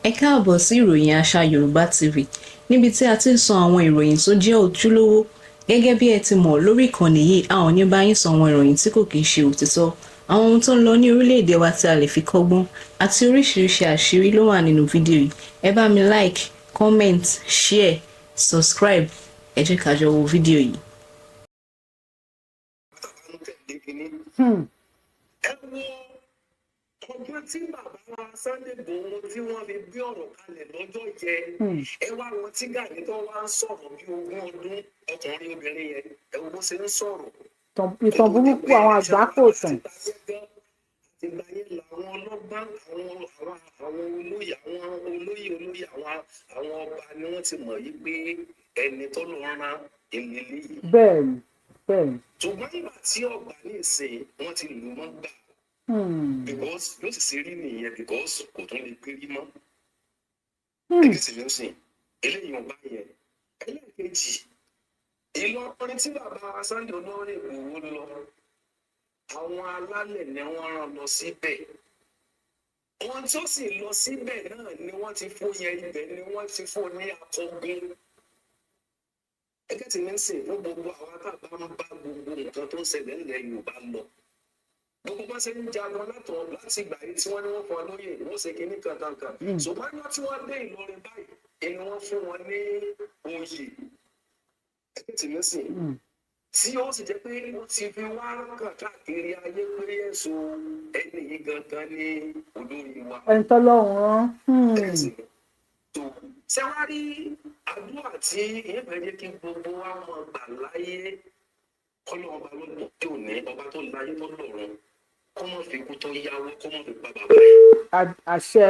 Ẹ káàbọ̀ sí ìròyìn àṣà Yorùbá TV, níbi tí a ti ń sọ àwọn ìròyìn tó jẹ́ ojúlówó. Gẹ́gẹ́ bí ẹ ti mọ̀, lórí ìkànnì yìí, a ò ní bá yín sọ àwọn ìròyìn tí kò kìí ṣe òtítọ́. Àwọn ohun tó ń lọ ní orílẹ̀-èdè wa tí a lè fi kọ́gbọ́n àti oríṣiríṣi àṣírí ló wà nínú fídíò yìí. Ẹ bá mi like, comment, share, subscribe. Ẹ jẹ́ ká jọ wo fídíò yìí. Tẹ̀lé kínní. Ẹ wo ọgbọ́n tí bàbá wa Sunday Igboho tí wọ́n fi gbé ọ̀rọ̀ kalẹ̀ lọ́jọ́ yẹn. Ẹ wá wọn tí Gani tó wá ń sọ̀rọ̀ bí 20 ọdún, ọkùnrin obìnrin yẹn, ẹ wo bó ṣe ń sọ̀rọ̀. Ìtàn burúkú, àwọn àgbákò tàn. Àtìgbà yẹn làwọn ọlọ́gbọ́n, àwọn olóyè, àwọn olóyè, àwọn ọba ni wọ́n ti mọ̀ yí pé ẹni tó lọ rán ìlélẹ́ yìí. bẹ́ẹ̀ni bẹ́ẹ̀ni. Ṣùgbọ́n nígbà tí ọgbà ní ìsìn, wọ́n ti lù mọ́ gbà because yóò sì ṣe rí nìyẹn, because kò tún lè gbérí mọ́. Ẹgbẹ́ sì ló sìn eléyìí ọba yẹn. Ẹlẹ́ẹ̀kejì, Ìlọrin tí bàbá Sunday olórí Ìgbòho lọ, àwọn alálẹ̀ ni wọ́n rán lọ síbẹ̀. Wọn tó sì lọ síbẹ̀ náà ni wọ́n ti fún yẹn, ibẹ̀ ni wọ́n ti fún ní akọgun. Ẹgbẹ́ tí mi ń sìn fún gbogbo àwọn àtàbà ń bá gbogbo nǹkan tó ń ṣẹlẹ̀ nílẹ̀ Yorùbá lọ, gbogbo bá ṣe ń jagun látọ̀ láti ìgbà yìí tí wọ́n ní wọ́n fún ọ lóye, wọ́n ṣe kínní kankankan. Ṣùgbọ́n ní tí wọ́n dé Ìlọrin báyìí ni wọ́n fún wọn ní oyè. Ẹgbẹ́ tí mi ń sìn tí ó sì jẹ́ pé ó ti fi wá kàn káàkiri ayé pé ẹ̀sùn ẹni yìí gangan ní olórí wa. Ẹni tọ́lọ́run rán. Tó ṣé wá rí àdúrà tí ìyẹn fẹ́ jẹ́ kí gbogbo wa mọ̀ gbà láyé, kọ́lọ́ ọba ló tí ò ní ọba tó láyé tó lọ́run, kó mọ̀ fi kú tó yáwó, kó mọ̀ fi pa bàbá yìí. Àṣẹ.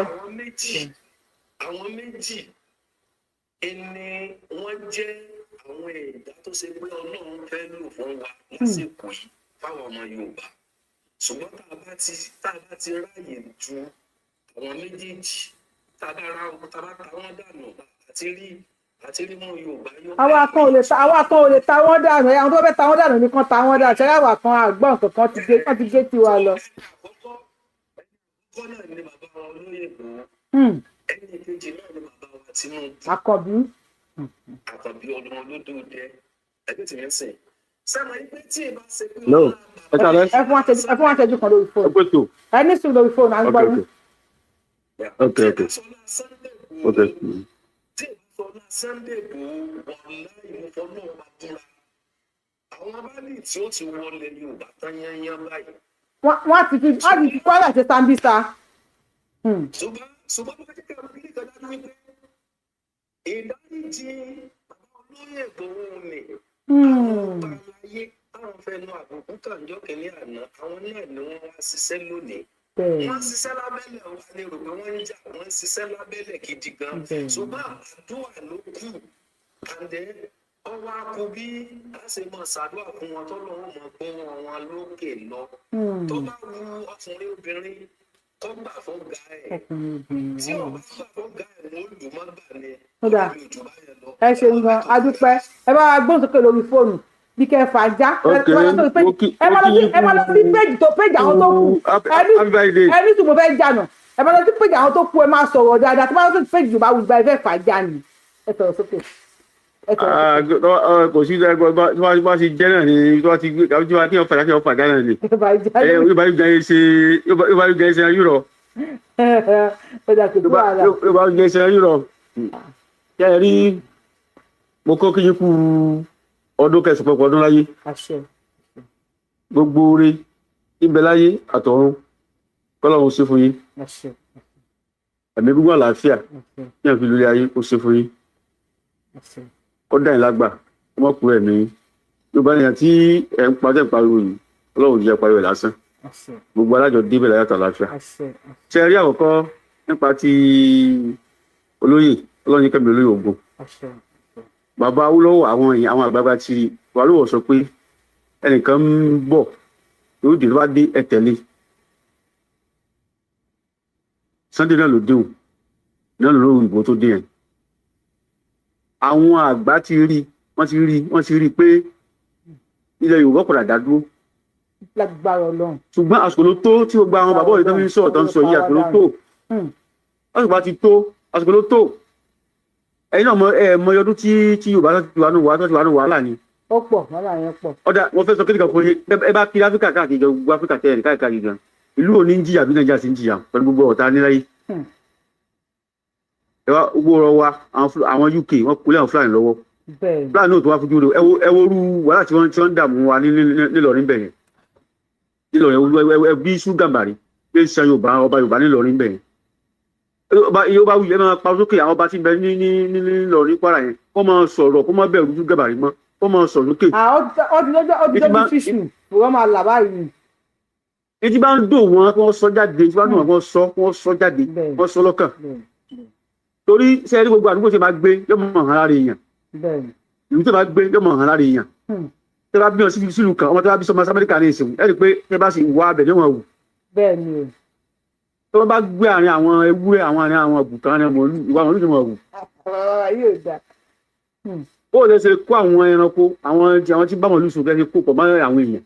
Àwọn méjì ẹni wọ́n jẹ́ àwọn ẹ̀dá tó ṣe pé Ọlọ́run fẹ́ lò fún wa lásìkò yìí fáwọn ọmọ Yorùbá. Ṣùgbọ́n tá a bá ti ráàyè ju àwọn méjèèjì, tá a bá ta wọ́n dànù, àti rí mú Yorùbá yọ. Àwa kan ò lè ta wọ́n dànù. Àwọn tó fẹ́ ta wọ́n dànù nìkan ta wọ́n dànù. Ṣẹlẹ̀ àwa kan àgbọ̀n kankan ti gé, wọ́n ti gé tiwa lọ. Ẹni àkọ́kọ́ náà ni bàbá wa olóyè Ìgbòho. Ẹni kejì náà ni bàbá wa Tinubu. Àkànbí. Àkànbí ọdún olódòdó, ẹgbẹ́ tìmí ń sìn sẹ́wọ̀n yìí pé tí ì bá ṣe pé No, ẹ káalẹ́. Ẹ fún wa ṣẹ́jú kan lórí Ẹ fóònù. pé tó. Ẹ ní sùúrù lórí fóònù, à ń gbọ́ yín. Ok. Tí ì bá sọlá Sunday Igboho, wàláhì, mo fọ́ náà bá búra, àwọn abáàlì tí ó ti wọlé Yorùbá tán yányán báyìí. Wọ́n ti fi Kwara ṣe Sambisa. Ṣùgbọ́n bá jẹ́ kí a bí kan dájú wípé ìdáríjì bàbá olóyè Ìgbòho ni àwọn ọba aláyé táwọn fẹ́ nu àbùkù kànjọ́ kìíní àná, àwọn náà ni wọ́n wá ṣiṣẹ́ lónìí. Wọ́n ń ṣiṣẹ́ lábẹ́lẹ̀. Wà lè rò pé wọ́n ń jà, wọ́n ń ṣiṣẹ́ lábẹ́lẹ̀ gidi gan. Ṣùgbọ́n àdúrà ló kù, àǹdẹ́ ọwọ́ akú bí a ṣe máa ṣàdúrà fún wọn tó lọ́wọ́ mọ̀ pé wọn lókè lọ. Tó bá wu ọkùnrin obìnrin kó gbà fún ga ẹ̀, Ọkùnrin obìnrin. tí ò bá gbà fún ga ẹ̀, wọ́n lù mọ́ gbà ni. Ó dáa. Lù jù báyẹn lọ. Ẹ ṣeun gan, adúpẹ́. Ẹ bá wa gbóhùn sókè lórí fóònù bí kẹ́ fà já. Ok, mo kí Ẹ máa lọ sí, ẹ máa lọ sí péjì tó péjì àwọn tó kù. Happy Ẹ ní happy birthday. Ẹ ní sùn, mo fẹ́ jànà. Ẹ máa lọ sí péjì àwọn tó kù, ẹ máa sọ̀rọ̀ dáadáa. Tó bá lọ sí péjì Yorùbá Wùgbà, ẹ fẹ́ fà já ni. Ẹ sọ̀rọ̀ sókè, ẹ sọ̀rọ̀ Ah, sókè. Kò sí ẹ tó bá ti jẹ́ náà ni tó bá ti gbé kí wọ́n fàdá, kí wọ́n fàdá náà ni. Ẹ fà já. Ẹ yóò bá yóò ṣe, yóò bá yóò ṣe yúrọ. Ó dà, kò sí wàhálà. Yóò bá yóò ṣe yúrọ. Kí ẹ rí, mo kọ́ kí yín kú ọdún kẹsàn-án pọ̀pọ̀ ọdún láyé. Àṣẹ. Gbogbo oore ìbẹ̀ láyé àtọ̀run, kọ́lọ́run ṣe fún yín. Àṣẹ. Ẹ̀mí gbogbo, àlàáfíà Àṣẹ. ní àfi lórí ayé, ó ṣe fún yín. Àṣẹ. Ó dá yín lágbà, ó mọ̀ kúrò ẹ̀mí yín. Yorùbá nìyẹn tí ẹ̀ ń padà pariwo yìí, Ọlọ́run ò jẹ́ pariwo ẹ̀ lásán. Àṣẹ. Gbogbo alájọ débẹ̀ láyàtọ̀ àlàáfíà. Àṣẹ. Ṣe rí àkọ́kọ́ nípa ti olóyè, Ọlọ́run kẹ́mi olóyè ogun. Àṣẹ. Bàbá Awólọ́wọ̀, àwọn èèyàn, àwọn àgbààgbà ti Awólọ́wọ̀ sọ pé ẹnìkan ń bọ̀, yóò dé, tó bá dé, ẹ tẹ̀lé. Sunday náà ló déhùn náà ló lóhùn ìbò tó dé yẹn. Àwọn àgbà ti rí, wọ́n ti rí, wọ́n ti rí pé ilẹ̀ Yorùbá padà dá dúró. Lágbára Ọlọ́run. Ṣùgbọ́n àsìkò ló tó tí gbogbo àwọn bàbá òye tó fi ń sọ̀rọ̀ tó ń sọ yìí, àsìkò ló tó. Àsìkò bá ti tó. Àsìkò ló tó. Ẹ̀yin náà mọ ẹ mọ ọdún tí Yorùbá tó ti wà nù wà tó ti wà nù wàhálà ni. Ó pọ̀, wàhálà yẹn pọ̀. Ọ̀dà, wọ́n fẹ́ sọ kékeré kan fún yín. Ẹ bá kiri Áfíríkà káàkiri gan, gbogbo Áfíríkà tẹ́lẹ̀ káàkiri gan, ìlú òní ń jìyà bí Nàìjíríà sì ń jìyà pẹ̀lú gbogbo ọ̀tá níláyé. Ẹ wá gbogbo ọ̀rọ̀ wa, àwọn UK wọ́n kúlẹ̀ àwọn Fúlàní lọ́wọ́. Fúlàní náà tó wá fojú rẹ. Ẹ wo irú wàhálà tí wọ́n ń dààmú wa nílọrin bẹ̀yẹn, nílọrin. Ẹ bí Isu Gàmbàrí pé ṣan Yorùbá, ọba Yorùbá nílọrin bẹ̀yẹn, ọba wuyì, ẹ máa pa sókè. Àwọn ọba tí ń bẹ ní nílọrin, Kwara yẹn, kó máa sọ̀rọ̀, kó máa bẹ̀rù Isu Gàmbàrí mọ́, kó máa sọ̀rọ̀ sókè. Ah, ó ti lójú fíṣù, wọ́n máa là báyìí. Etí bá ń dùn wọn, kí wọ́n sọ jáde. Etí bá ń dùn wọn, kí wọ́n sọ jáde, wọ́n sọ lọ́kàn. Torí sẹ́ẹ̀rí, gbogbo àdúgbò tí ma gbé yóò mọ̀ hàn lára èèyàn. Ìlú tí ma gbé yóò mọ̀ hàn lára èèyàn. Tí wọ́n bá bí wọn sílùú kan, ọmọ tí wọ́n bá bí sọmọ sí Amẹ́ríkà ní ìsìn, ẹ rí i pé tí wọ́n bá sì wá abẹ ní wọn wù. Bẹ́ẹ̀ ni o. Tí wọ́n bá gbé àárín àwọn ewúrẹ́, àwọn àárín àwọn àgùntàn, àárín àwọn màálù, ìwà màálù ni wọ́n wù. Ọ̀rọ̀ yóò dà. Ó lè ṣe kó àwọn ẹranko, àwọn tí bá màálù sùn, kẹ́ ṣe kó pọ̀ mọ́ àwọn èèyàn.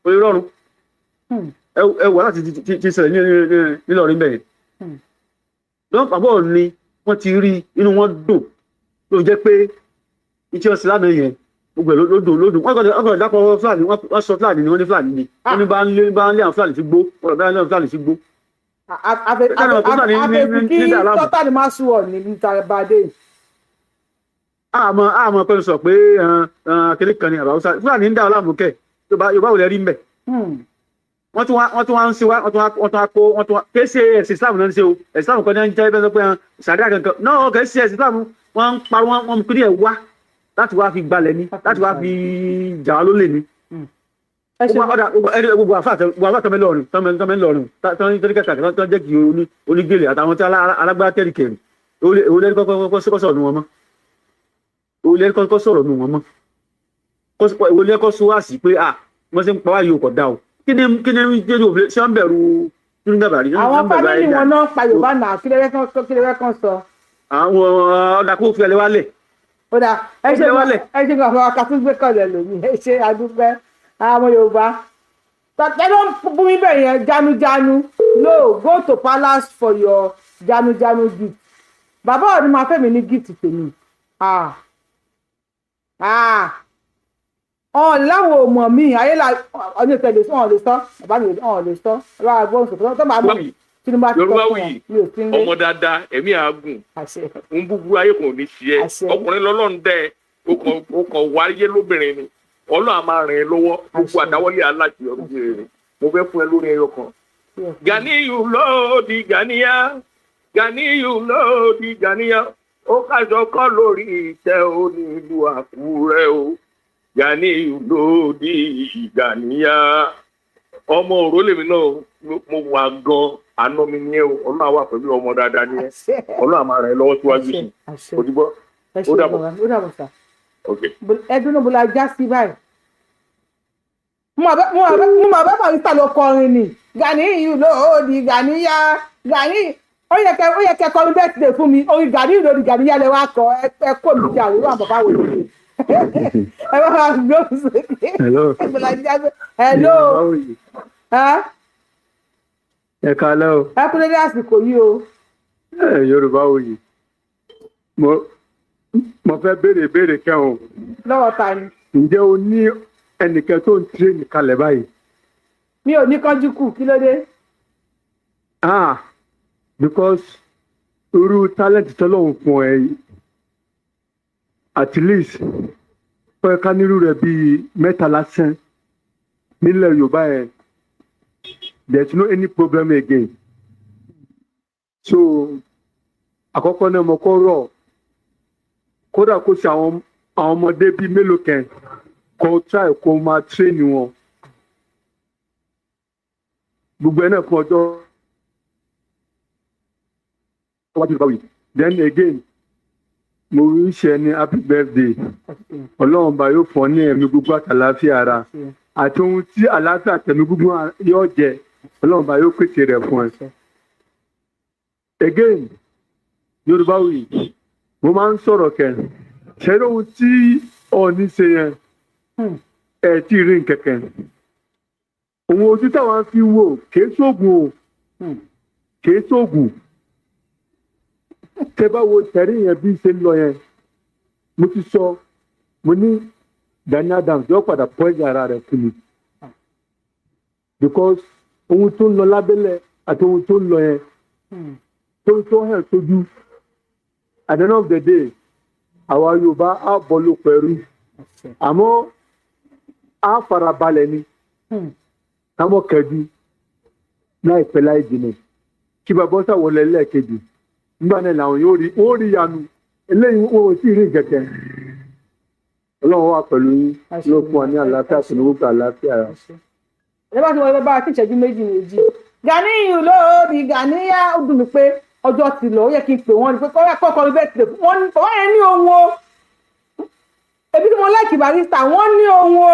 Ó lè rọrùn. Ẹ wà láti ti ṣẹlẹ̀ nílọrin bẹ́ẹ̀. Lọ́pàá bọ́ọ̀ ni wọ́n ti rí, inú wọn dùn, ló fi jẹ́ pé iṣẹ́ ọ̀sẹ̀ lánàá yẹn, gbogbo ẹ̀ ló dùn, ló dùn. Wọ́n kàn dákọ̀ Fúlàní, wọ́n sọ Fúlàní ni, wọ́n ní Fúlàní ni wọ́n ní bá ń lé àwọn Fúlàní sí gbó, wọ́n bá ń lé àwọn Fúlàní sí gbó. Àfẹ́sí kí tọ́tà ni máa sùn ọ̀ níbi ìtàbàdé. Àmọ́ pẹ̀lú sọ pé kékeré kan ni àbáwọ́sá Fúlàní ń dá ọlámù kẹ̀. Yorùbá ò lè rí mbẹ̀. Wọ́n tún wá ń ṣe wá, wọ́n tún wá kó, wọ́n tún wá kì í ṣe ẹ̀sìn Islam náà ń ṣe o. Ẹ̀sìn Islam kan ní ń jẹ́ bẹ́ẹ̀ sọ pé sàríà kankan náà, kì í ṣe ẹ̀sìn Islam. Wọ́n ń parọ́, wọ́n kiri ẹ̀ wá láti wá fi gbalẹ̀ ni, láti wá fi jà wá lólè ni. Gbogbo àfa tọ́mẹ lọ́rin, tọ́mẹ lọ́rin, tọ́ni kẹta tó jẹ́ kí onígèlè àtàwọn tí alágbára tẹ́rì kẹrì, èwo lẹ́ni kọ́kọ́ sọ̀rọ̀ nu wọn mọ́? Èwo lẹ́ni kọ́kọ́ sọ̀rọ̀ nu wọn mọ́? Èwo lẹ́ni kọ́ sọ wá sí pé ah, wọ́n ṣe ń pa wáyé, kò dá o? Kí ni òfin ṣé wọ́n bẹ̀rù nínú gàbàrí? Àwọn family wọn náà pa Yorùbá náà. Kí lẹ́rẹ́ kan sọ? Àwọn ọ̀dà kó fi ẹlẹ́ wálẹ̀. Ó dà, ẹ ṣe, ẹ ṣe gbàgbọ́ akatúgbé kọlẹ̀ lómi. Ẹ ṣe, àdúpẹ́. Àwọn Yorùbá tàbí ló ń bú mi bẹ̀ yẹn, jánujánu. No go to palace for your jánujánu gift. Bàbá ọ̀rẹ́ máa fẹ́ mi ní gift tèmi. Ah, ah, ọ̀n láwọn ò mọ̀ mí ayé la ọdún ìtẹ̀lé, ọ̀n lè sọ bàbá mi, ọ̀n lè sọ ọlọ́wà gbọ́n sọ̀tọ̀ tó máa mọ̀ Tinubu àti Yorùbá tọ́ fún wuyì. wọn, mi ò sí nílé. Ọmọ dáadáa, ẹ̀mí àágùn. Àṣẹ. Ń búburú ayé kò ní ṣe ẹ. Àṣẹ. Ọkùnrin lọ́lọ́run dẹ́ ẹ, ó kàn wáyé lóbìnrin ni. Ọlọ́run á máa ràn ẹ́ lọ́wọ́, gbogbo Àṣẹ. àdáwọ́lé aláṣeyọrí rere. Mo fẹ́ fún ẹ lórí ẹyọ kan. Ganiyu lóòdì Ganiya, Ganiyu lóòdì Ganiya, ó kájọ kọ́ lórí ìtẹ́ ó ní ìlú Àkúrẹ́ o. Ganiyu lóòdì Ganiya. Ọmọ òró lèmi náà, mo wà gan, àná mi ní ẹ o. Ọlọ́run á wà pẹ̀lú ọmọ dáadáa ní ẹ. Àṣẹ. Ọlọ́run á máa ràn ẹ́ lọ́wọ́ síwájú sí i. Àṣẹ. O ti gbọ́? Ẹ ṣe. Ó dàbọ̀. Bàbá, ó dàbọ̀ sà. Ok. Ẹdún náà, bó la já sí báyìí? Mo máa bá Barrister lọ kọrin ni. Ganiyu lóòdì Ganiya, Gani, ó yẹ kẹ kọrin birthday fún mi. Orin Ganiyu lóòdì Ganiya lẹ wá kọ. Ẹ kó mi jà wíwá, bàbá wò lóde. Ẹ bá wà gbóhùn sókè. Hello. Bó la já sí? Hello. Báwo yìí? Ẹ Ẹ káalẹ́ o. Ẹ kú dédé àsìkò yìí o. Ẹ Yorùbá wuyì. Mo fẹ́ béèrè ìbéèrè kan o. Lọ́wọ́ ta ni? Ǹjẹ́ o ní ẹnìkan tó ń train kalẹ̀ báyìí? Mi ò ní kánjú kù, kí ló dé? Ah, because irú talent tọ́lọ́hún fún ẹ yìí, at least ó yẹ ká nírú rẹ̀ bíi mẹ́ta lásán nílẹ̀ Yorùbá yẹn. There is no any problem again. So àkọ́kọ́ náà, mo kọ́ rọ̀ kódà kó ṣe àwọn ọmọdé bíi mélòó kan, kó try kó máa train wọn, gbogbo ẹ náà fún ọjọ́ iwájú. Yorùbá wuyì, then again, mo wish ẹ ní happy birthday. Ọlọ́run bá yóò fọ́ ní ẹ̀mí gbogbo àtàláfíà ara àti ohun tí àlàáfíà tẹ̀mí gbogbo yóò jẹ, Ọlọ́run bá yóò pèsè rẹ̀ fún ẹ. Again, Yorùbá wuyì, mo máa ń sọ̀rọ̀ kẹ́ ṣe ohun tí Ọọ̀ni ṣe yẹn, ẹ tí ì rí nkẹ̀kẹ́ òun ojú táwọn fi wò kìí sóògùn o, kìí sóògùn. Tẹ́ bá wo tẹ̀rí yẹn bí ṣe ń lọ yẹn, mo ti sọ, mo ní Gani Adams yóò padà poison ara rẹ̀ kú ni, because ohun tó ń lọ lábẹ́lẹ̀ àti ohun tó ń lọ yẹn tó hàn sójú, at the end of the day, àwa Yorùbá á bọ́ ló pẹ̀lú, àmọ́ á farabalẹ̀ ni kámọ́ kẹjú láìpẹ́ láì jìnnà kí bàbá ọ̀sà wọlé lẹ́ẹ̀kejì. Nígbà náà làwọn yóò rí, wọ́n rí yanu eléyìí, wọn ò tí ì rí kẹ̀kẹ́. Ọlọ́run wà pẹ̀lú yín, yóò fún wa ní àlàáfíà tó ní gbogbo àlàáfíà. Ẹ bá ti wọlé bá a kí ìṣẹ́jú méjì méjì. Ganiyu lóòdì Ganiya, ó dùn mí pé ọjọ́ ti lọ. Ó yẹ kí n pè wọ́n ní pé kọ́kọ́ kọ́kọ́ bẹ́ẹ̀ tilẹ̀ wọ́n ní bàbá yẹn ní ohun o. Ebi tí mo like Barrister, wọ́n ní ohun o.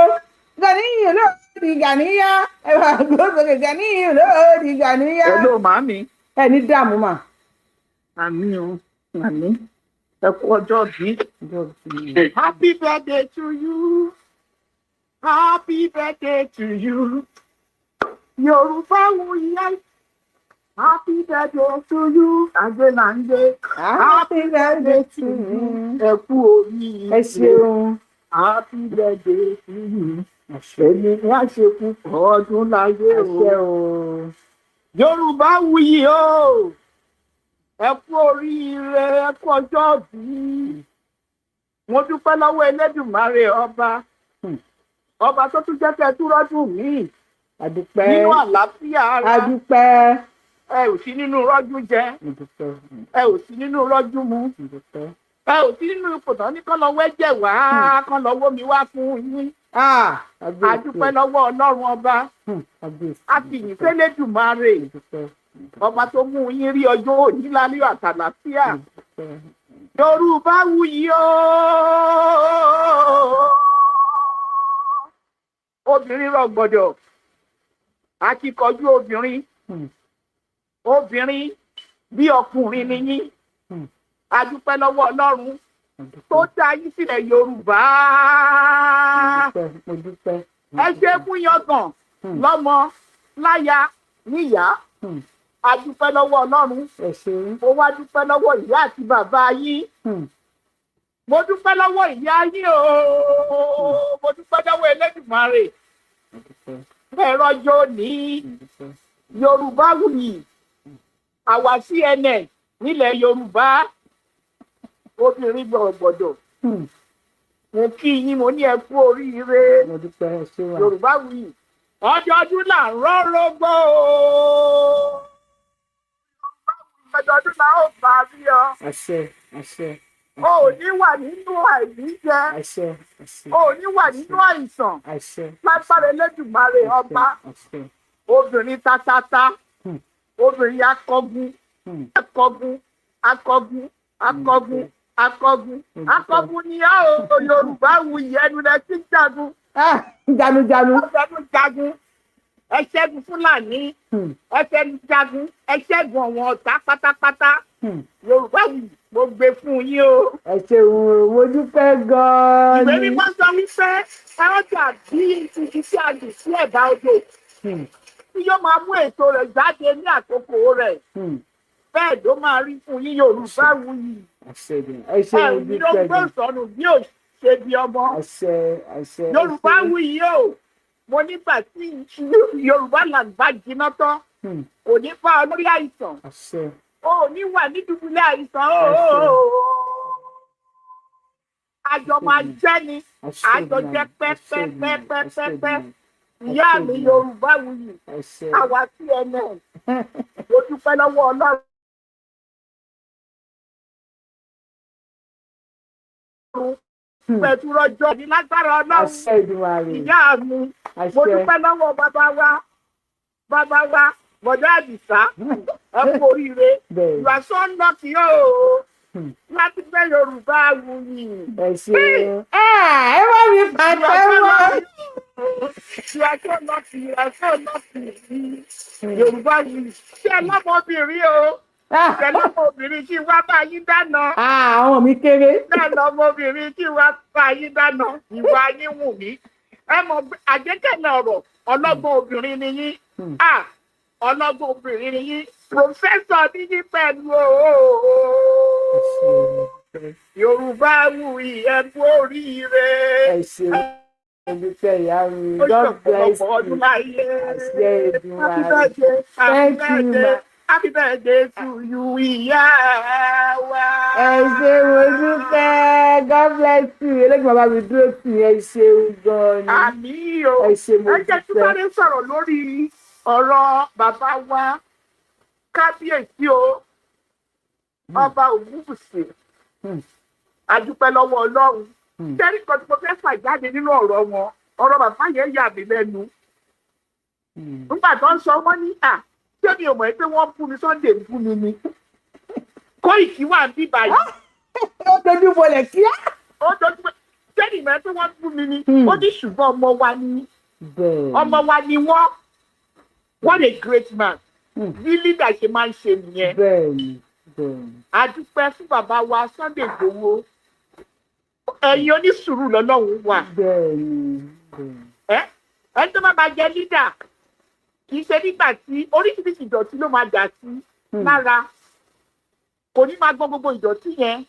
Ganiyu lóòdì Ganiya, ẹ bá gbọ́dọ̀ Ganiyu lóòdì Ganiya. Hello, màámi. Ẹ ní dààmú mà. Àmín o, àmín. Ẹ kú ọjọ́ bí. Happy birthday to you. Happy birthday to you. Yorùbá wuyì. Happy birthday to you. Àgbẹ̀nàǹgbẹ̀. Happy birthday to you. Ẹ kú oríire. Ẹ ṣeun. Happy birthday to you. Ẹni ní àṣekú ọdún láyé o. Àṣẹ o. Yorùbá wuyì o. Ẹ kú oríire, ẹ kú ọjọ́ bí. Mo dúpẹ́ lọ́wọ́ Elédùmarè ọba. Ọba tó tún jẹ́ kẹ́ ẹ tún rọ́dún míì. Àdúpẹ́. Nínú àlàáfíà ara. Àdúpẹ́. Ẹ ò sí nínú rọ́jú jẹ. Àdúpẹ́. Ẹ ò sí nínú rọ́jú mu. Àdúpẹ́. Ẹ ò sí nínú ipò tán ní kán lọ wẹ́jẹ̀ wá, kán lọ wómi wá fún yín. A dúpẹ́ lọ́wọ́ Ọlọ́run ọba. A fi ìyìn f'Elédùmarè. Ọba tó mú yín rí ọjọ́ òní lálẹ́ àtàlàfíà. Yorùbá wuyì o. Obìnrin rọ̀gbọ̀dọ̀. Akíkanjú obìnrin. Obìnrin bí ọkùnrin ni yín. A dúpẹ́ lọ́wọ́ Ọlọ́run tó dá yín sílẹ̀ Yorùbá. Mo dúpẹ́. Ẹ ṣe fún yangàn lọ́mọ láya níyàá. A dúpẹ́ lọ́wọ́ Ọlọ́run. Ẹ ṣeun. Mo wá dúpẹ́ lọ́wọ́ ìyá àti bàbá yín. Mo dúpẹ́ lọ́wọ́ ìyá yín o. Mo dúpẹ́ lọ́wọ́ Elédùmarè. Bẹ́ẹ̀ rọ́jò ní Yorùbá wuyì. Àwa CNN nílẹ̀ Yorùbá. Obìnrin gbọ̀gbọ̀dọ̀. Mo kí yín, mo ní ẹ kú oríire. Mo dúpẹ́, ẹ ṣé wa. Yorùbá wuyì. Ọdọọdún là ń rọ́rọ́gbó o. Ọdọọdún là ó bá rí ọ. Àṣẹ, àṣẹ. O ò ní wà nínú àìríjẹ. Àṣẹ, àṣẹ. O ò ní wà nínú àìsàn. Àṣẹ. Lágbára Elédùmarè ọba. Àṣẹ. Obìnrin tatata. Obìnrin akọgun. Akọgun. Akọgun. Akọgun. Akọgun. Akọgun ni a ò Yorùbá wuyì, ẹnu rẹ ti ń jagun. Janujanu. Ẹnu jagun. Ẹ ṣẹ́gun Fúlàní. Ẹ fẹ́nu jagun. Ẹ ṣẹ́gun àwọn ọ̀tá pátápátá. Yorùbá wuyì, mo gbé fún yín o. Ẹ ṣeun, mo dúpẹ́ gan-an Ìwé ni. mímọ́ sọ wípé ẹ ó dàbí igi tí a jù sí ẹ̀bá odò tí yóò máa mú èso rẹ̀ jáde ní àkókò rẹ̀. Bẹ́ẹ̀ ló máa rí fún yín, Yorùbá wuyì. Àṣẹ ni. Ẹ ṣeun, Ẹ mo ní ló dúpẹ́ gbé gan. sọnù bí ò ṣe bí ọmọ. Àṣẹ, àṣẹ. Yorùbá wuyì o. Mo nígbà tí Yorùbá land bá jiná tán, kò ní bá ọ lórí àìsàn. Àṣẹ. O ò ní wà ní dùbúlẹ̀ àìsàn o. Àjọ máa jẹ́ ni, àjọ jẹ́ pẹ́pẹ́pẹ́pẹ́pẹ́. Ìyá mi, Yorùbá wuyì, Àṣẹ. àwa CNN. Mo dúpẹ́ lọ́wọ́ Ọlọ́run. Pẹ̀tù rọjò ní lágbára Ọlọ́run. Àṣẹ Èdùmàrè. Ìyá mi, mo Àṣẹ. dúpẹ́ lọ́wọ́ bàbá wa, bàbá wa, Bọ̀dá Àdìsá, ẹ kú oríire. Bẹ́ẹ̀. You are so lucky o láti fẹ́ Yorùbá wuyì. Ẹ ṣeun. Ẹ bá mi pàtẹ́wọ́. You are so lucky, you are so lucky. Yorùbá wuyì. Ṣé ẹ lọ́mọbìnrin o? Ṣé ẹ lọ́mọbìnrin kí wá bá yín dáná? Àwọn mi kéré. Ṣé ẹ lọ́mọbìnrin kí wá bá yín dáná? Ìwà yín wù mí. Ẹ mọ̀ pé àgbékalẹ̀ ọ̀rọ̀, ọlọ́gbọ́n obìnrin ni yín. Ọlọ́gbọ́n obìnrin ni yín. Professor ní yín pẹ̀lú o. Yorùbá wuyì, ẹ kú oríire. Ẹ ṣeun, mo dúpẹ́, ìyá mi. Ó God bless ṣọ̀pọ̀lọpọ̀ you. Ọdún láyé. Àṣẹ Happy Èdùmàrè. birthday, happy Thank you, birthday, ma. happy birthday to you, ìyá wa. Ẹ ṣé, mo dúpẹ́. God bless you. Eléyìí bàbá mi dúró tì yín. Ẹ ṣeun gan ni. Àmín o. Ẹ ṣé, mo Ẹ jẹ́ kí dúpẹ́. sáré sọ̀rọ̀ lórí ọ̀rọ̀ bàbá wa, kábíyèsí o, Ọba Ògúnwùsì. A dúpẹ́ lọ́wọ́ Ọlọ́run. Sẹ́rí kan tí mo fẹ́ fà jáde nínú ọ̀rọ̀ wọn, ọ̀rọ̀ bàbá yẹn yà mí lẹ́nu. Nígbà tó ń sọ, wọ́n ní à ṣé mi ò mọ̀ pé wọ́n bú mi, Sunday ń bú mi ni. Kóìkì wà ń bí báyìí. Ó dojú bolẹ̀ kíá. Ó dojú pé sẹ́ni ìmọ̀ pé wọ́n bú mi ni. Ó ní ṣùgbọ́n ọmọ wa ni, ọmọ wa ni wọ́n. What a great man! Bí leader ṣe máa ń ṣe nìyẹn. bẹ́ẹ̀ni bẹ́ẹ̀ni. A dúpẹ́ fún bàbá wa Sunday Igboho. Ẹ̀yin onísùúrù lọ́lọ́run wà. bẹ́ẹ̀ni bẹ́ẹ̀ni. Ẹ ẹni tó bá máa jẹ leader, kì í ṣe nígbà tí oríṣiríṣi ìdọ̀tí ló máa dà sí lára, kò ní máa gbọ́n gbogbo ìdọ̀tí yẹn.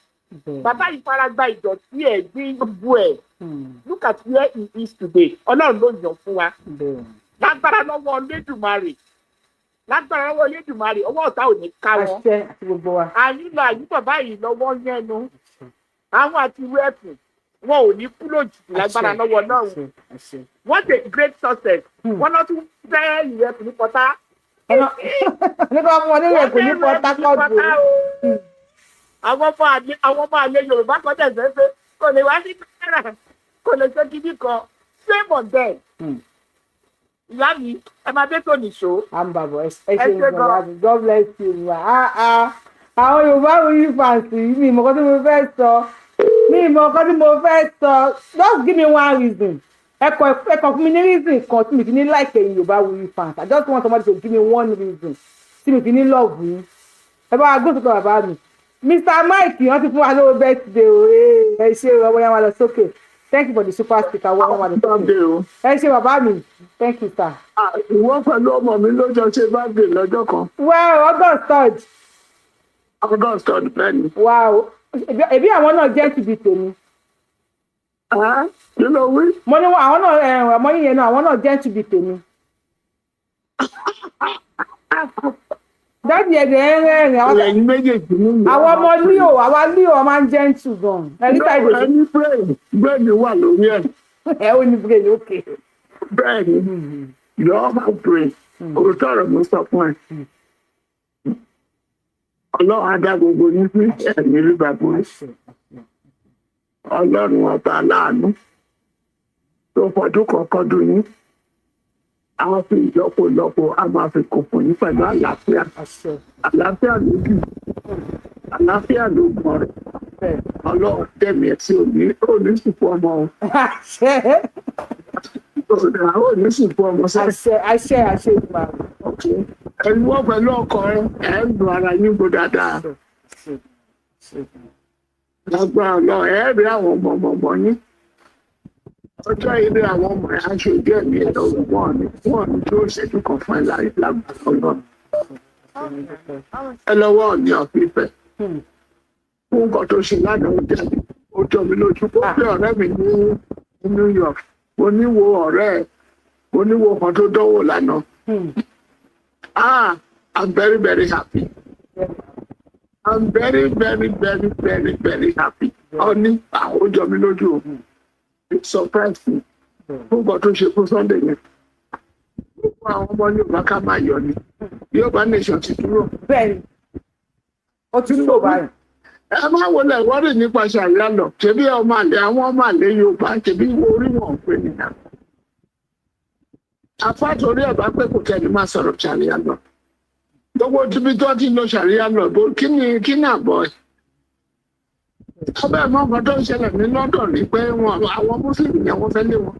Bàbá yìí fara gba ìdọ̀tí ẹ̀ gbé gbogbo ẹ̀. Look at where he is today. Ọlọ́run ló yàn fún wa. Lágbára lọ́wọ́ Olódùmarè, lágbára lọ́wọ́ Olódùmarè, ọwọ́ ọ̀tá ò ní ká wọn. Àṣẹ, àti gbogbo wa. Àyínlọ àyíbọ̀ báyìí lọ́wọ́ yẹnu àwọn àti ìwé ẹ̀kùn wọn ò ní kú lójijì lágbára lọ́wọ́ Ọlọ́run. What a great success! Wọn lọ tún fẹ́ ìwé ẹ̀kùn ní pọ́tá. Nípa fún wọn nílò ẹ̀kọ́ ní Port Harcourt o. Àwọn ọmọ àlè Yorùbá kan tẹ̀sán pé kò lè wá sí kára, kò lè ṣe kíní kan. Shame on them. Ìyá mi, ẹ máa dé tó nìṣó. À ń bàbọ̀. Ẹ ṣe gan. God bless you, ma. Ah ah, àwọn Yorùbá wuyì fans yìí, mi ìmọ̀ kan tí mo fẹ́ sọ, mi ìmọ̀ kan tí mo fẹ́ sọ. Just give me one reason. Ẹ kọ fún mi ní reason kan tí mi fi ní like ẹ̀yin Yorùbá wuyì fans. I just want somebody to give me one reason tí mi fi ní love yín. Ẹ bá wa gbósùkọ bàbá mi Mr Mike, wọ́n ti fún wa lówó birthday o. Ẹ ṣe, ọwọ́ yẹn wà lọ sókè. Thank you for the super sticker. Wọ́n wà lọ sókè. Ẹ ṣe, bàbá mi, thank you, sir. Ìwọ pẹ̀lú ọmọ mi ló jọ ṣe birthday lọ́jọ́ kan. Well, August 3rd. August 3rd, bẹ́ẹ̀ ni. Wow, ẹbí àwọn náà jẹ́ ti di tèmi. Kí ló wí? Mo ní àwọn náà, ọmọ yìnyẹn náà, àwọn náà jẹ́ ti di tèmi. Daddy, ẹ̀dẹ̀ ẹ̀ rẹ́rìn. Ẹ̀yin méjèèjì ní ìlú. Àwọn ọmọ Leo, àwa Leo máa ń gentle gan. Ẹ̀rí tá ìdòdò. Ẹni brain wà lórí ẹ̀. Ẹ ó ní brain, ok. Bẹ́ẹ̀ ni, you all have brain. Òótọ́ ọ̀rọ̀ mo sọ fún ẹ. Ọlọ́run á dá gbogbo yín sí, ẹ̀mí rí bàbá. Ọlọ́run ọba aláàánú tó fọdún kọ̀ọ̀kan dùn yín, àwọn fi ìlọ́po ìlọ́po a máa fi kò fún yín pẹ̀lú àlàáfíà. Àlàáfíà lójú, àlàáfíà ló gbọ́n rẹ̀. Ọlọ́run tẹ̀mí ẹ̀ sí òní, òní sùpù ọmọ o. Òní sùpù ọmọ sẹ́. Àṣẹ, àṣẹ, àṣẹ ìgbà. Ẹ̀yin wọ́n pẹ̀lú ọkọ rẹ, ẹ̀ ń dùn ara yín gbó dáadáa. Lágbára Ọlọ́run, ẹ̀ rí àwọn ọmọ ọmọ ọmọ yín. Ọjọ́ ilé àwọn ọmọ ẹ̀ aṣojú ẹ̀mí ẹ̀ lọ́wọ́ wọn ní tó ṣẹ́jú kan fún ẹ láyé lágbára Ọlọ́run. Ẹ lọ́wọ́ Ọ̀ní ọ̀fífẹ́ fún nǹkan tó ṣe lánàá, ó jáde, ó jọ mi lójú. Ó pé ọ̀rẹ́ mi ní New York, mo níwo ọ̀rẹ́ ẹ̀, mo níwo kan tó dánwò lánàá. Ah, I'm very very happy. I'm very very very very very happy. Ọ̀ní àwọn ó jọ mi lójú o. It surprised me fún nǹkan tó ṣe fún Sunday yẹn. Gbogbo àwọn ọmọ Yorùbá, ká máa yọ̀ ni. Yorùbá nation ti dúró. Bẹ́ẹ̀ni, ó ti ń lò báyìí. Ẹ má wọlé wọ́rì nípa ṣàríà lọ. Ṣebí ọmọ àlè, àwọn ọmọ àlè Yorùbá, ṣebí orí wọn ò pé nìyà. Afátorí ẹ̀ bá pé kò tẹ́ni máa sọ̀rọ̀ ṣàríà lọ. Gbogbo ibi tó ti lọ ṣàríà lọ bó kí ni àbọ̀ ẹ̀. Ọbẹ̀ mọ́ nǹkan tó ń ṣẹlẹ̀ ní London ni pé wọn àwọn Muslim yẹn, wọ́n fẹ́ lé wọn.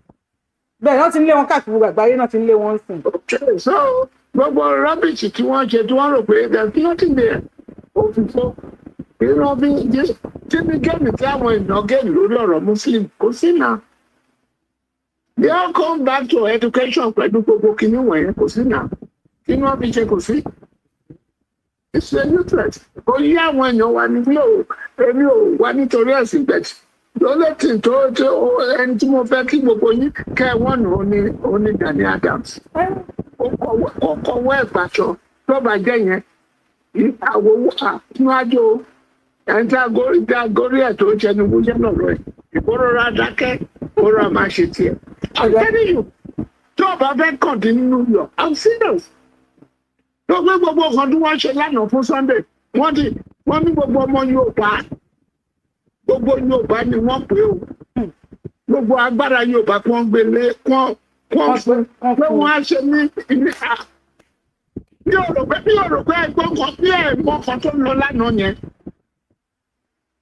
Bẹ́ẹ̀, wọ́n ti ń lé wọn káàkiri gbogbo àgbáyé náà, ti ń lé wọn sìn. Okay, so gbogbo rubbish tí wọ́n ṣe, tí wọ́n rò pé there's nothing there, ó fi fọ́. Irọ́ bí kí ni gain tí àwọn èèyàn gain lórí ọ̀rọ̀ Muslim? Kò sí náà. They all come back to education pẹ̀lú gbogbo kinní wọ̀nyẹn, kò sí náà. Kí ni wọ́n fi ṣe? Kò sí. It's a new threat. Kò yí àwọn èèyàn wa ní mi ò èmi ò wá nítorí ẹ̀sìn bẹ̀tì. Lọ́lẹ́tì tó tó ẹni tí mo fẹ́ kí gbogbo yín kẹ́ ẹ wọ́n nù ó ní Gani Adams. Ó kọ̀wé ẹ̀gbàṣọ tó bá jẹ́ yẹn. Àwòwò àtúnájò ẹni tí agorí ẹ̀ tó ń ṣẹnu wúyẹ́ lọ́rọ̀ ẹ̀. Ìkórora dákẹ́, kóró máa ṣe tiẹ̀. I'm telling you, tó o bá fẹ́ continue yọ, I'm serious. Tó gbé gbogbo nǹkan tí wọ́n ṣe lánàá fún Sunday, wọ́n ti wọ́n ní gbogbo ọmọ Yorùbá, gbogbo Yorùbá ni wọ́n pè ó. Gbogbo agbára Yorùbá kí wọ́n gbé lé kí wọ́n fún pé wọ́n á ṣe ní ilé à. Mi ò rò pé ẹ̀gbọ́n kan bí ẹ̀gbọ́n kan tó ń lọ lánàá yẹn.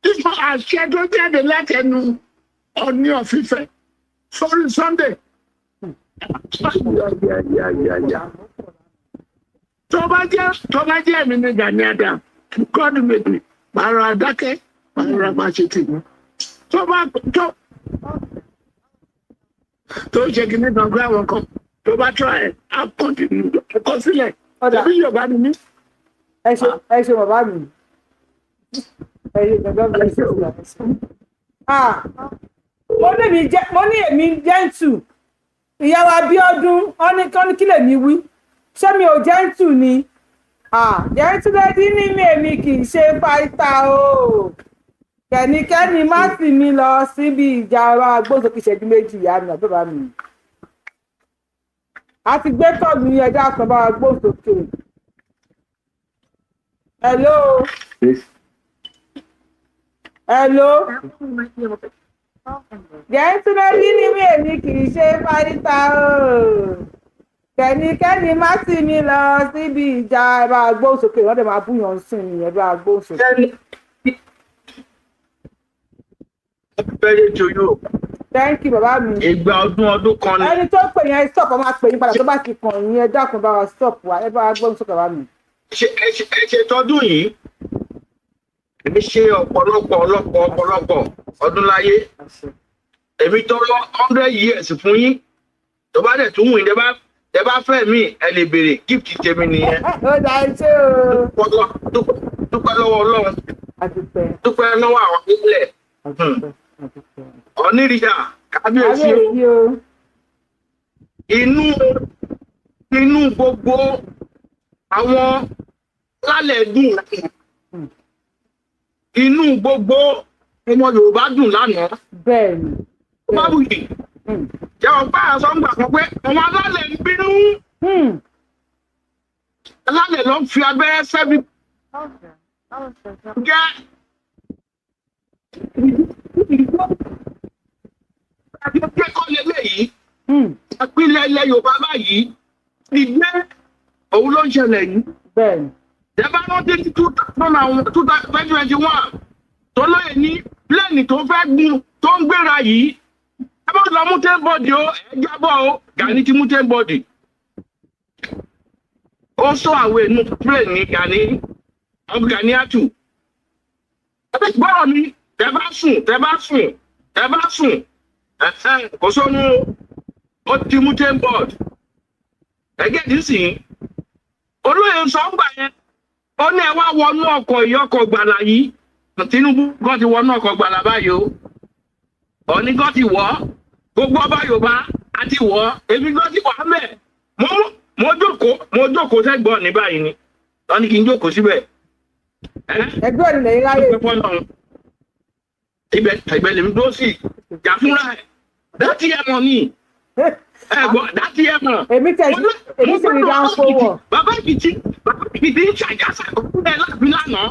Ìfọ̀ àṣẹ tó jáde látẹnu Ọọ̀ni of Ifẹ̀ sórí Sunday. Tó bá jẹ́ èmi ni Gani Adams, God made me, màá rọra dákẹ́, màá rọra máa ṣe tì mí. Tó bá tó ṣe kìíní kan gbé àwọn kan, tó bá try ẹ̀, á continue kọ sílẹ̀. Tàbí Yorùbá ni mí. Ẹ ṣe bàbá mi. Ẹ ṣe bàbá mi. Mo ní èmi gentle. Ìyàwó Abíọ́dún, wọ́n ní kí lèmi wí. Ṣé mi ò gentle ni? Gentle lady ní mi, èmi kì í ṣe fáìtà o. Kẹ̀nikẹ́ni má sì mi lọ síbi ìjà wa gbósókè ìṣẹ́jú méjì ìyá mi àbí bàbá mi. A ti gbé kọ́ọ̀lù yẹn dákan bá wa gbósókè. Hello. Hello. Gentle lady ní mi, èmi kì í ṣe fáìtà o. Kẹ̀nikẹ́ni má sì mi lọ síbi ìjà ẹ bá gbósókè, wọ́n dẹ̀ máa búyàn sùn nìyẹn bá gbósókè. Happy to you. Thank you, bàbá mi. Ìgbà ọdún ọdún kan ni. Ẹni tó pè yẹn stop, ọ máa pè yín padà tó bá ti kàn yín, ẹ dákun bá wa stop wa, ẹ bá wa gbóhùn sókè bàbá mi. Ẹ ṣe tọdún yìí, èmi ṣe ọ̀pọ̀lọpọ̀ ọ̀pọ̀lọpọ̀ ọdún láyé. Èmi tọrọ 100 years fún yín. Tó bá dẹ̀ tún wù yín, tẹ bá fẹ́ mi, ẹ lè béèrè gift tèmi nìyẹn. Ó dà ẹ ṣé o. Dúpẹ́ lọ́wọ́ Ọlọ́run. Dúpẹ́ lọ́wọ́ àwọn ilẹ̀. Onírìṣà kábíyèsí o. Inú gbogbo àwọn lálẹ́ dùn lánàá. Inú gbogbo ọmọ Yorùbá dùn lánàá. Bẹ́ẹ̀ni. Ó bá wù yìí. Jẹ́wọ́n bá aṣọ ń gbà kan pé àwọn alálẹ̀ ń bínú. Alálẹ̀ ló ń fi abẹ́rẹ́ sẹ́bi. Jẹ́ akẹ́kọ̀ọ́ lélẹ́yìí, ìpínlẹ̀ ilẹ̀ Yorùbá báyìí, ìgbẹ́ òun ló ń ṣẹlẹ̀ yìí. Ìjọba rántí ní 2021 tó lóye ní pílẹ̀nì tó fẹ́ gùn tó ń gbéra yìí. Ẹ bá lọ mú tẹ́ńbọ̀dì o, ẹ jábọ̀ o, Gani ti mú tẹ́ńbọ̀dì. Ó sọ àwọn ènú pílẹ̀nì Gani, Gani Atu. Gbọ́dọ̀ mi, tẹ bá sùn, tẹ bá sùn, tẹ bá sùn, kò sónú ó ti mú tẹ́ńbọ̀d. Ẹgẹ́ ti sìn. Olóyè sọ ń gbà yẹn, ó ní ẹ wá wọnú ọkọ̀ ìyọkọ̀ gbàlà yìí. Tinubu gan ti wọnú ọkọ̀ gbàlà báyìí o. Ọ̀ní gan ti wọ̀ ọ́. Gbogbo ọba Yorùbá á ti wọ̀ ọ́. Èmi gan ti wà á mẹ́. Mo jókòó sẹ́gbọ̀n ní báyìí ni. Wọ́n ní kí n jókòó síbẹ̀. Ẹgbẹ́ òní lẹ́yìn láyé. Ibẹ̀ lèmi dúró sí ìjà fúnra ẹ̀. Dátì ẹ̀ mọ̀ ni. Ẹ̀gbọ́n dátì ẹ̀ mọ̀. Èmi sì rí dáhùn fowó. Bàbá Èkìtì ń ṣàjàsà ẹ̀ láàbí lánàá.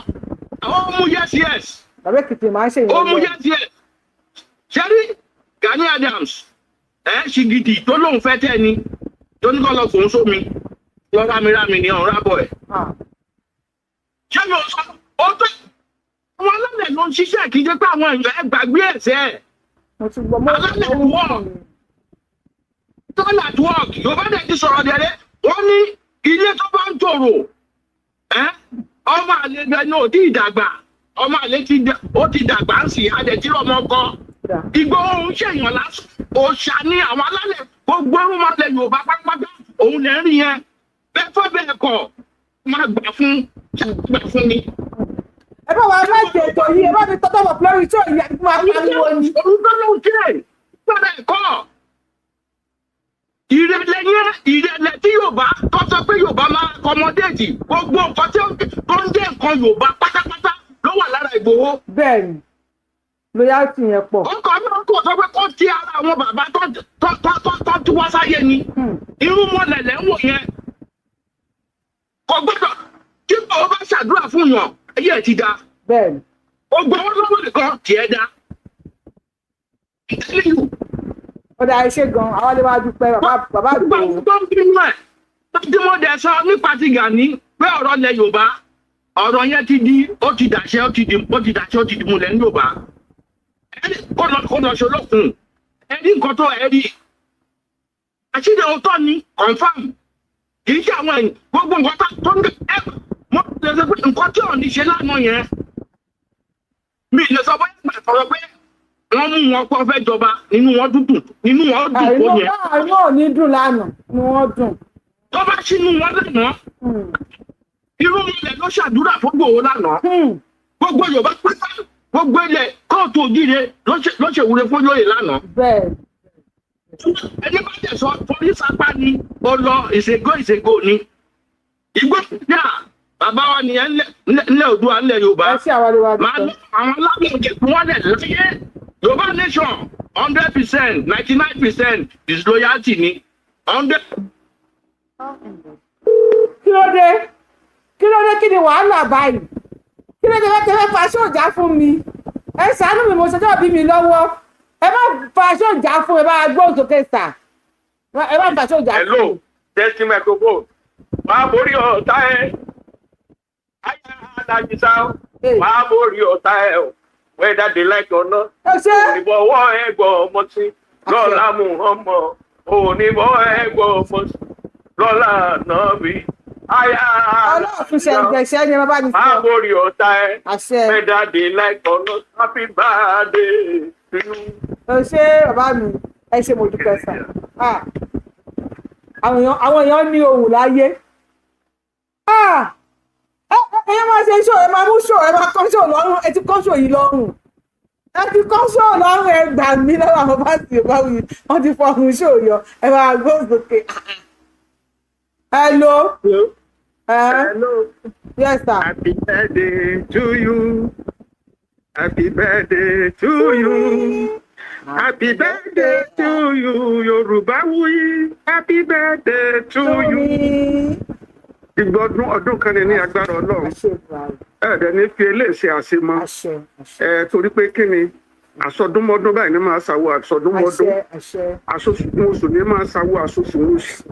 Ó mú yes yes. Bàbá Èkìtì máa ń ṣe ìyẹn. Ó mú yes yes. Ṣẹ́rí Gani Adams ẹ̀ ṣìgìdì tó lóun fẹ́ tẹ́ ni tó ní kọ́ lọ fòun sómi lọ rámirámi ni ọ̀run rábọ̀ ẹ̀. Ṣé mi ò sọ ó tó àwọn alálẹ̀ ló ń ṣiṣẹ́ kì í jẹ́ pé àwọn èèyàn ẹ gbàgbé ẹ̀sẹ̀ ẹ̀. Alálẹ̀ work turn at work Yorùbá dẹ̀ ti sọ̀rọ̀ dẹ̀rẹ́ wọ́n ní ilé tó bá ń tòrò ọmọ àlè bẹ́ẹ̀ náà ò tí ì dàgbà ọmọ àlè ó ti dàgbà ń sìn adẹ̀ tí ọmọ kan Ìgbòho ń ṣèyàn lásán òòṣà ni àwọn alálẹ̀ gbogbo orúmọlẹ̀ Yorùbá pátápátá òun lè rí yẹn bẹ́ẹ̀ fọ́ bẹ́ẹ̀ kọ̀ máa gbà fún Ṣàgbà fún mi. Ẹ bá wa láti ètò yìí, ẹ bá mi tọ́tọ̀ bọ̀ lórí tí òyìn àti máa pariwo ni. Orúkọ ló ń jẹ́ gbọ́dọ̀ ẹ̀kọ́. Ìrẹ̀lẹ̀ yẹn, ìrẹ̀lẹ̀ tí Yorùbá tó sọ pé Yorùbá máa accommodate gbogbo nǹkan tí tó ń jẹ́ nǹkan Yorùbá pátápátá ló wà lára Ìgbòho. Bẹ́ẹ̀ni, loyalty yẹn pọ̀. Ó kọ́ ní kò sọ pé kó ti ara àwọn bàbá tó tó tó tó tí wá sáyé ni. Irú mọ̀lẹ̀lẹ̀ ń wò yẹn. Kò gbọ́dọ̀ tí Ìgbòho bá ṣàdúrà fún yàn, ayé ẹ̀ ti da. Bẹ́ẹ̀ni. Ó gbọ́ wọn lọ́wọ́ nìkan tiẹ̀ da. I'm telling you. Ọ̀dà ẹ ṣé gan, àwa lè wá dúpẹ́ bàbá bàbá Gbogbo Ìgbòho. àwọn tó ń bínú ẹ̀ tí mo dẹ̀ sọ nípa ti Gani pé ọ̀rọ̀ ilẹ̀ Yorùbá, ọ̀rọ̀ yẹn ti di, ó ti dàṣẹ, ó ti di, ó ti dàṣẹ, ó ti di múlẹ̀ ní Yorùbá. Ẹni kó lọ ṣe olókun, ẹni nǹkan tó ẹ rí. Àṣírí òótọ́ ni confam, kì í ṣe àwọn ẹ̀yìn gbogbo nǹkan tó ń ẹ mo lè sọ pé nǹkan tí ò ní ṣe lánàá yẹn. Mi lè sọ bóyá ìgbà sọ̀rọ̀ pé wọ́n mú wọn pé wọ́n fẹ́ jọba, nínú wọn dúdùn, nínú wọn dùn tó yẹn. Àìní ò ní dùn lánàá ni wọ́n dùn. Tó bá sínú wọn lánàá, irú ilẹ̀ ló ṣàdúrà fún Ìgbòho lánàá. Gbogbo Yorùbá pátá, gbogbo ilẹ̀ kóòtù òjìire ló ṣèwúre fún lóye lánàá. Bẹ́ẹ̀. Ẹni bá tẹ̀ sọ torí sapá ni ó lọ ìṣègò ìṣègò ni. Ìgbó yà bàbá wa nìyẹn ńlẹ̀ Oòduà ńlẹ̀ Yorùbá. Ẹ ṣé, àwa lè wá Màá dúpẹ́. lọ àwọn aláwọ̀ òkè fún wọn lẹ̀ láyé. Yorùbá nation 100%, 99% disloyalty ni 100. Kí ló dé? Kí ló dé? Kí ni wàhálà báyìí? Kí ló dé tẹ́fẹ́ fa sóòjà fún mi? Ẹ ṣàánú mi, mo ṣọjọ́ bí mi lọ́wọ́. Ẹ má fa sóòjà fún mi, ẹ bá gbóhùn sókè sà. Ẹ má fa sóòjà fún mi. Hello, testing microphone. Wàá borí ọ̀tá ẹ̀. Ayé alájísá. Wàá borí ọ̀tá ẹ̀ o. Whether they like or not. Ẹ ṣé. Oníbọ̀wọ́ ẹ gbọ́ ọmọ sí. Lọ́la mú ọmọ. Oníbọ̀ ẹ gbọ́ ọmọ sí. Lọ́la nàbí. Ayé Ọlọ́ọ̀fin ṣẹ̀ǹgẹ̀ṣẹ̀ ni ẹ bá mi Wàá sọ. borí ọ̀tá ẹ̀. Àṣẹ. Whether they like or not. Happy birthday to you. Ẹ ṣé bàbá mi, ẹ ṣé, mo dúpẹ́ sà. Ah. Àwọn èèyàn ní ohùn láyé. Ah. Ẹ máa ṣe ṣó, ẹ máa mú ṣó, ẹ máa kọ́ ṣó lọ́rùn, ẹ ti kọ́ ṣó yìí lọ́rùn. Ẹ ti kọ́ ṣó lọ́rùn, ẹ gbà mí lọ́wọ́ àwọn fásitì báwo yìí, wọ́n ti fọhùn ṣó yọ, ẹ máa gbóhùn sókè. Hello. Hello. Yes, sir. Happy birthday to you. Happy birthday to you. Happy birthday to you, Yorùbá wuyi. Happy birthday to you. Ìgbọ̀dún ọdún kan ní agbára Ọlọ́run. Ẹ̀ẹ́dẹ̀ ní fi eléyìí ṣe àṣemọ́. Ẹ torí pé kí ni àsọdúnmọ́dún báyìí ní máa ṣàwọ̀ àsọdúnmọ́dún. Àsosùnmọ́sù ní máa ṣàwọ̀ àsosùnmọ́sù.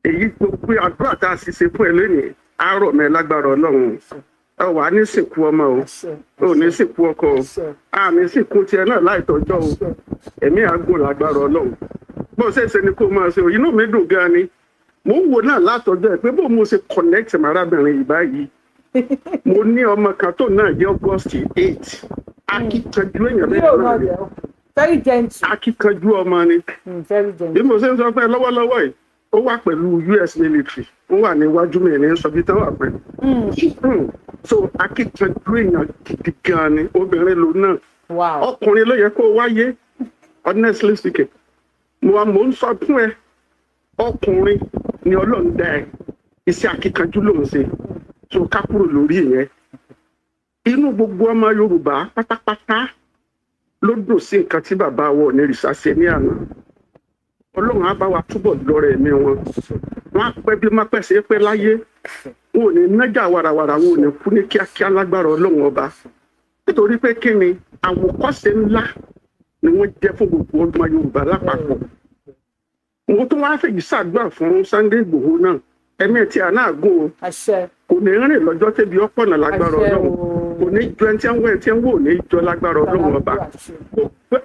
Èyí gbogbo àdúrà tá a sì ṣe fún ẹ lónìí, àárọ̀ mẹ́ lágbára Ọlọ́run. Ẹ wà á ní sìnkú ọmọ o, ò ní sìnkú ọkọ o, a ní sìnkú tiẹ̀ náà láìtọ́jọ́ o. Ẹ̀mí àgùn lágbára Ọlọ́run. Bó ṣe ṣe ni kó máa ṣe o, inú mi dùn gan ni. Mo ń wo náà látọjọ́ ẹ pé bó mo ṣe connect mọ́ arábìnrin yìí báyìí. Mo ní ọmọ kan tó náà jẹ́ August 8. Akíkanjú èèyàn bẹ́ẹ̀ Yóò náà náà ni. jẹ́ very gentle. Akíkanjú ọmọ ni. Very gentle. Bí mo ṣe ń sọ pé lọ́wọ́lọ́wọ́ yìí, ó wà pẹ̀lú US military, ó wà níwájú mi ní sọ bí tán wà pẹ̀lú. So akíkanjú èèyàn gidi gan ni, obìnrin ló náà. Ọkùnrin ló yẹ kó wáyé, honestly speaking. Mo wá mò ń sọ fún ẹ, ọkùnrin ni Ọlọ́run dá ẹ, iṣẹ́ akíkanjú ló ń ṣe, so ká kúrò lórí ìyẹn. Inú gbogbo ọmọ Yorùbá pátápátá ló dùn sí nǹkan tí bàbá wa Onírìṣà ṣe ní àná. Ọlọ́run á bá wa túbọ̀ lọ́rẹ̀ ẹ̀mí wọn. Wọ́n á pẹ́ bí má pẹ́ ṣe é pẹ́ láyé. Wọn ò ní nájà wàràwàrà, wọn ò ní kú ní kíákíá lágbára Ọlọ́run ọba. Nítorí pé kí ni àwòkọ́ṣe ńlá ni wọ́n jẹ́ fún gbogbo ọmọ Yorùbá lápapọ̀. Mo tún wá fèyí ṣàdúrà fún Sunday Igboho náà. Ẹ̀mí tí a náà gùn o. Kò ní rìn lọ́jọ́ tẹ́bi ọ̀pọ̀nà lágbára Ọlọ́run. Kò ní jọ ẹni tí ń wọ ẹni tí ń wò ní jọ lágbára Ọlọ́run ọba.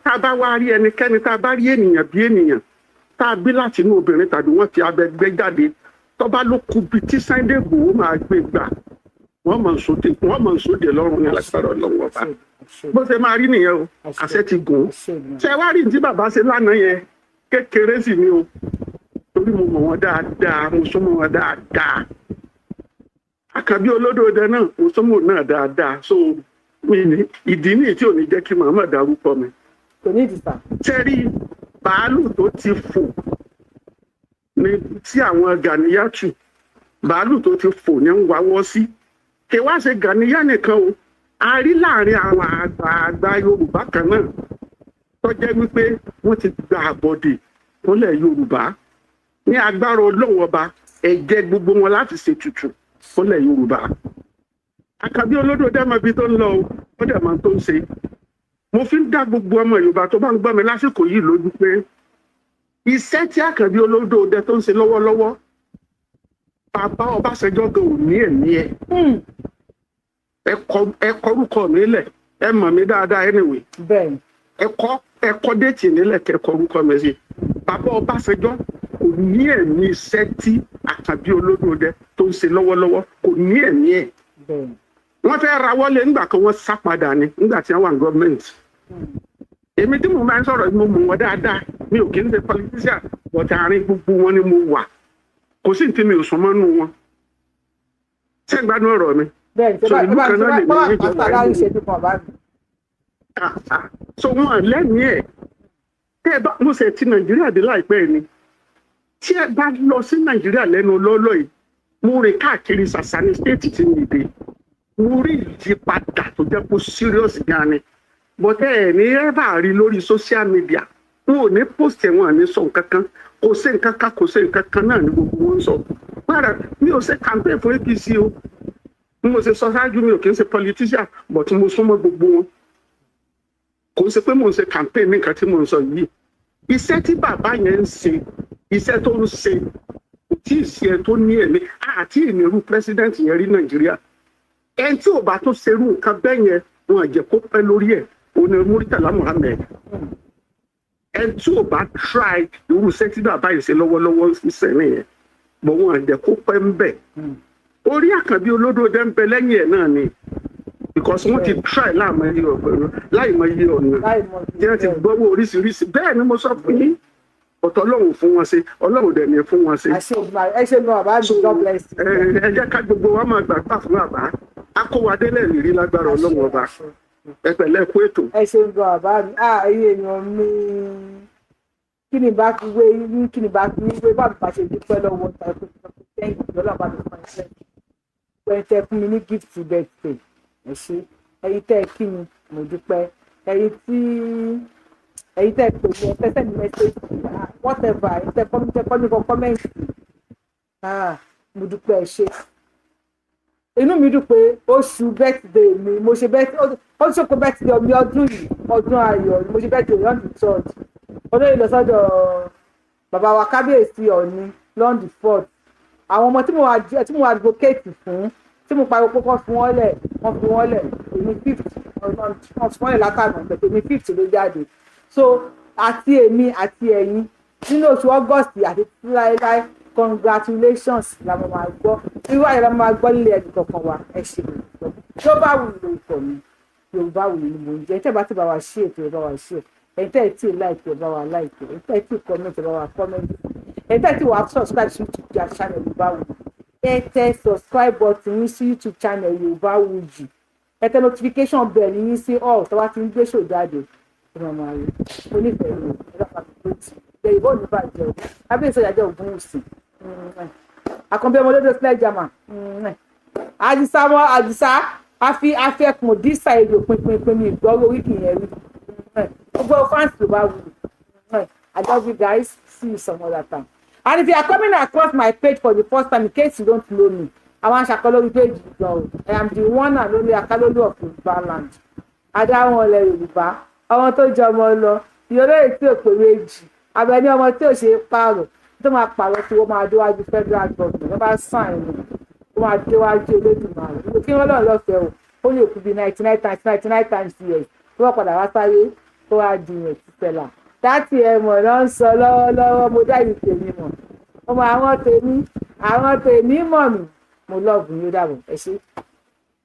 Tá a bá wá rí ẹnikẹ́ni, tá a bá rí ènìyàn bí ènìyàn, tá a bí láti inú obìnrin tàbí wọ́n ti abẹ gbé jáde, tó bá ló kú bí tí Sunday Igboho máa gbé gbà, wọ́n mọ̀ ń sóde lọ́rùn ní lágbára Ọlọ́run ọba. Bó ṣe máa rí nìyẹn o, àṣẹ ti gùn. Ṣé wá rí ní tí bàbá ṣe lánàá yẹn? Kékeré sì ni o, torí mo mọ̀ wọ́n dáadáa, mo súnmọ́ wọn dáadáa. Àkànbí Olódòdẹ náà, mo súnmọ́ náà dáadáa. So mi ní ìdí nìyí tí ò ní jẹ́ kí màmá dárúkọ mi. Kò ní ìdìsà. Tẹ́rí bàálù tó ti fò ní tí àwọn Gàníyàtù, bàálù tó ti fò ní ń wáwọ́ sí. Kí wá ṣe Gàníyà nìkan o, a rí láàrin àwọn àgbààgbà Yorùbá kan náà tó jẹ́ wípé wọ́n ti gba àbọ̀dè fúnlẹ̀ Yorùbá. Ní agbára Ọlọ́run Ọba, ẹ̀jẹ̀ gbogbo wọn láti ṣètùtù fúnlẹ̀ Yorùbá. Àkànbí Olódòdẹ mọ ibi tó ń lọ o, ó dẹ̀ mọ tó ń ṣe. Mo fi ń dá gbogbo ọmọ Yorùbá tó bá ń gbọ́ mi lásìkò yìí lójú pé iṣẹ́ tí Àkànbí Olódòdẹ tó ń ṣe lọ́wọ́lọ́wọ́, bàbá Ọbásanjọ́ gan ò ní ẹ̀mí ẹ̀. Ẹ kọ orúkọ mi lẹ̀, ẹ mọ̀ mi dáadáa anyway. Ẹ kọ déètì nílẹ̀, kẹ́ kọ orúkọ mi sí. Bàbá Ọbásanjọ́ kò ní ẹ̀mí iṣẹ́ tí Àkànbí Olódòdẹ tó ń ṣe lọ́wọ́lọ́wọ́, kò ní ẹ̀mí ẹ̀. Wọ́n fẹ́ rawọ́lé nígbà kan, wọ́n sá padà ni nígbà tí wọ́n wà ní gọ́ọ̀mẹ̀ntì. Èmi tí mo máa ń sọ̀rọ̀, mo mọ̀ wọ́n dáadáa. Mi ò kí ń ṣe politician, but àárín gbogbo wọn ni mo wà. Kò sí ní tí mi ò sún mọ́nú wọn. Ṣé ń gbádùn ọ̀rọ̀ mi? Bẹ́ẹ̀ni. So ìlú kan náà lè ní ìjọba. Láàrin ìṣẹ́jú kan bá mi. So wọn lẹ́mìí ẹ̀. Tẹ́ ẹ bá mo ṣe ti Nàìjíríà dé láìpẹ́ ni, tí ẹ bá lọ sí Nàìjíríà lẹ́nu lọ́lọ́ yìí, mo rìn káàkiri ṣàṣà ní state tí mi dé, mo rí ìyípadà tó jẹ́ kó serious gan ni, but ẹ ní ẹ bá rí lórí social media, wọn ò ní post ẹ̀, wọn ò ní sọ nǹkan kan. Kò sí nǹkan kan, kò sí nǹkan kan náà ní gbogbo wọn ń sọ. Padà, mi ò ṣe campaign fún APC o. Bí mo ṣe sọ ṣáájú, mi ò kí ń ṣe politician, but mo súnmọ́ gbogbo wọn. Kò ń ṣe pé mò ń ṣe campaign ní nǹkan tí mò ń sọ yìí. Iṣẹ́ tí bàbá yẹn ń ṣe, iṣẹ́ tó ń ṣe, kò tí ì ṣe ẹ tó ní ẹ̀mí àti ìnirú president yẹn rí Nàìjíríà. Ẹni tí ò bá tó ṣerú nǹkan bẹ́ẹ̀ yẹn, wọn jẹ́ kó pẹ́ lórí ẹ̀, òun ni Murtala Muhammed. Ẹni tí ò bá try irú iṣẹ́ tí bàbá yìí ṣe lọ́wọ́lọ́wọ́ ń ṣe nìyẹn, bọ̀ wọn jẹ́ kó pẹ́ ń bẹ̀. Orí Àkànbí Olódòdẹ ń bẹ lẹ́yìn ẹ̀ náà ni, because wọ́n ti try láàmú iye ọ̀pẹ̀rẹ̀ láì mọ iye ọ̀nà tí wọ́n ti gbọ́wọ́ oríṣiríṣi. Bẹ́ẹ̀ ni mo sọ fún yín, ọ̀tọ̀ Ọlọ́run fún wọn ṣe, Ọlọ́run dẹ̀ ní fún wọn ṣe. Ẹ ṣe gan, bàbá mi, God bless you. Ẹ jẹ́ ká gbogbo wa máa gbàgbà fún bàbá akówádélẹ̀ rírí lágbára Ọlọ́run Ọba. Ẹ pẹ̀lẹ́, kú ètò. Ẹ ṣe gan, bàbá mi. Ah, ẹ̀yin èèyàn mi, kí ni bá fi wé yín? Kí ni bá fi wé bá mi bá ṣe dúpẹ́ lọ́wọ́ tàbí thank you? Ọlọ́run bá mi fún ẹ pẹ́ tẹ́ fún mi ní gift birthday, ẹ ṣé. Ẹ̀yin tẹ́ ẹ kí mi, mo dúpẹ́. Ẹ̀yin tẹ́ ẹ pè mí, ẹ fẹ́ send message, whatever, ẹ̀yin tẹ́ kọ́ mi kọ́ comment, ah, mo dúpẹ́, ẹ ṣé. Inú mi dùn pé oṣù birthday mi, mo ṣe birthday, ó ṣòkò birthday mi ọdún yìí, ọdún ayọ̀ ni. Mo ṣe birthday on the 3rd, ọdún yìí, lọ sọ́dọ̀ bàbá wa Kábíyèsí Ọ̀ọ̀ni on the 4th. Àwọn ọmọ tí mo advocate fún, tí mo pariwo pé kọ́ fún wọn lẹ̀, wọ́n fi wọ́n lẹ̀. Èmi 5th, wọ́n fi wọ́n lẹ̀ látàná pẹ̀lú èmi 5th ló jáde. So àti èmi àti ẹ̀yin, nínú oṣù August àti láéláé, congratulations la mo máa gbọ́, irú àyè la mo máa gbọ́ nílé ẹnì kọ̀ọ̀kan wa. Ẹ ṣe. Tó bá wù lórúkọ mi, Yorùbá wù ní mò ń jẹ́. Tẹ́ bá ti bá wa ṣí ètò, ẹ bá wa ṣí ẹ̀. Ẹ̀yin tẹ́ ẹ̀ tí ì like, ẹ bá wa like. Ẹ̀yin tẹ́ ẹ̀ tí ì comment, ẹ bá wa comment. Ẹ̀yin tẹ́ ẹ̀ tí wà subscribe sí YouTube channel Yorùbá Wuyì, ẹ tẹ subscribe button yín sí YouTube channel Yorùbá Wuyì. Ẹ tẹ notification bell yín sí all. Tó bá ti ń gbé show jáde, ẹ máa máa rí. Onífẹ̀ẹ́ mi, ẹ bá pa mi lóòtì ilẹ̀ ìbọn ní bàjẹ́ o. Kábíyèsí ọ̀yàjẹ́ Ògúnwùsì, Àkànbí ọmọdé sílẹ̀, Àdìsá mọ́ Àdìsá, àfi afẹ́kùn dísà ejò pinpin ní ìgbọ́rọ̀ oríkì yẹn rí. Gbogbo fans ló bá wù. I love you guys. See you some other time. And if you are coming across my page for the first time, in case you don't know me, àwọn aṣàkọ lórí page gan o. I am the one and only Akalolu of Yorùbá land, adáwọn ilẹ̀ Yorùbá, ọmọ tó jẹ ọmọ lọ, ìyọlóye tí ò pé méjì, Abẹni, ọmọ tí ò ṣe é pààrọ̀, tó máa pààrọ̀ tí wọ́n máa déwájú federal government, wọ́n bá sàn ní, wọ́n máa déwájú Olódùmarè. Kí wọ́n lọ́ọ̀ lọ́fẹ̀ẹ́ o, ó lè kú bí 99 times 99 times years tó wọ́n padà wá sáyé, tó wá di yẹn títẹ̀là dátì ẹ̀ mọ̀ náà ń sọ lọ́wọ́lọ́wọ́. Mo dá ìlú tèmi mọ̀, ọmọ àwọn tèmi, àwọn tèmi mọ̀ mí. Mo love yín, ó dàbọ̀, ẹ ṣé.